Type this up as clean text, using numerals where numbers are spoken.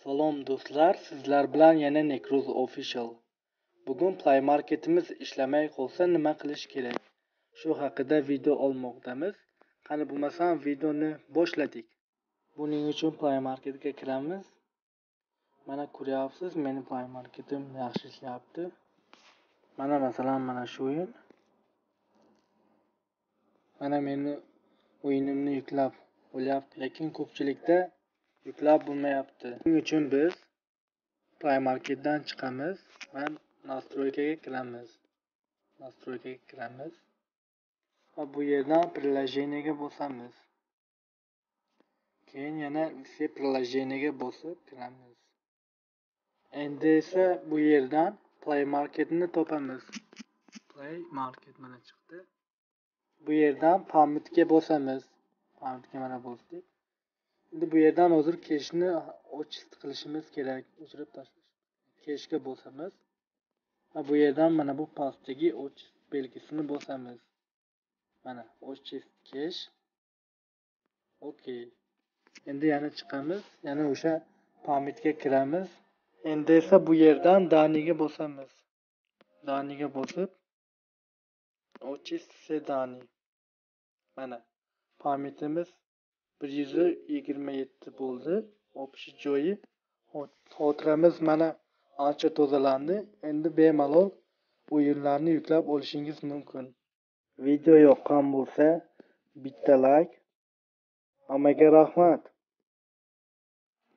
Salom do'stlar, sizlar bilan yana Nekruz Official. Bugun Play Marketimiz ishlamay qolsa nima qilish kerak? Shu haqida video olmoqdamiz. Qani bo'lmasam videoni boshladik. Buning uchun Play Marketga kiramiz. Mana ko'ryapsiz, meni Play Marketim yaxshi ishlayapti. Mana masalan mana shu o'yin. Mana meni o'yinimni yuklab bo'lyapti, lekin ko'pchilikda yuklab bo'lmayapti. Buning uchun biz Play Marketdan chiqamiz va настройка ga kiramiz. Настройка ga kiramiz va bu yerdan приложение ga bosamiz. Keyin yana все приложение ga bosib kiramiz. Endi esa bu yerdan Play Marketni topamiz. Play Market mana chiqdi. Bu yerdan память ga bosamiz. Память ga mana bosdik. Endi bu yerdan hozir keshni очист qilishimiz kerak, o'chirib tashlash. Keshga bosamiz. Va bu yerdan mana bu pastdagi очист belgisini bosamiz. Mana очист кэш. Okey. Endi yana chiqamiz, yana o'sha память ga kiramiz. Endi esa bu yerdan данные ga bosamiz. Данные ga bosib очист все данные. Mana память imiz 127 bo'ldi. Общий joyi xotiramiz mana ancha tozalandi. Endi bemalol o'yinlarni yuklab olishingiz mumkin. Video yoqqan bo'lsa bitta like. Hammaga rahmat.